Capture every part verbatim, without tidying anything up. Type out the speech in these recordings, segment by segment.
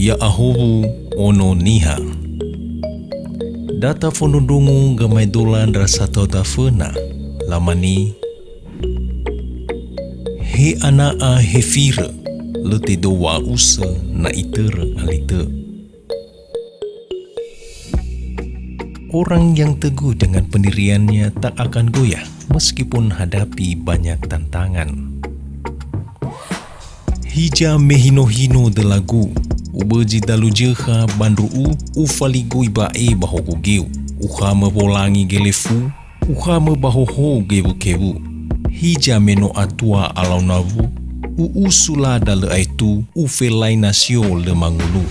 Ya'ahowu ono niha. Da tafondrondrongo gamaedola ndra sato daföna, lamane, "He ana'a he firö, lö tedou wa'a'usö na itörö alitö." Orang yang teguh dengan pendiriannya tak akan goyah meskipun hadapi banyak tantangan. Hiza me hino-hino dölagu, ubözi dalu zökha ba ndru'u, ufaligoi ba'e ba hogu geu, ukhamö wolangi gelefu, ukhamö ba hoho gewukewu. Hiza me no atua alau nawu, u'usu lada lö aetu, ufelai nasio lö mangulu.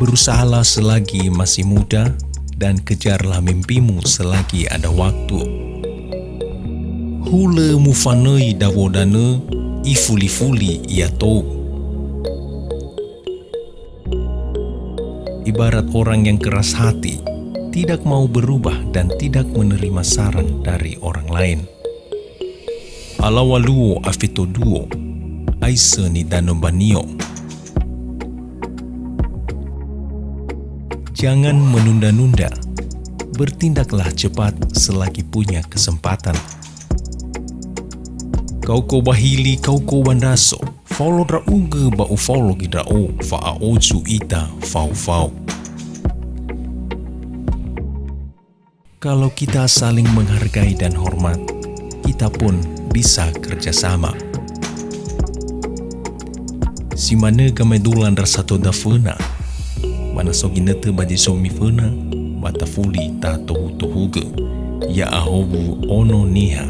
Berusahalah selagi masih muda dan kejarlah mimpimu selagi ada waktu. Hulö mufanöi dawo danö, ifuli-fuli ia tou. Ibarat orang yang keras hati, tidak mau berubah dan tidak menerima saran dari orang lain. Alaŵa luo afeto duo, aisö nidanö mbanio. Jangan menunda-nunda, bertindaklah cepat selagi punya kesempatan. Kauko ba hili, kauko ba ndaso, faolo ndra'ugö ba ufaolo göi ndra'o, fa'a'ozu ita fao-fao. Kalau kita saling menghargai dan hormat, kita pun bisa kerjasama. Si manö gamaedola ndra sato daföna, ba na so ginötö ba zi so miföna, ba tafuli tatohu-tohugö. Ya'ahowu ono niha.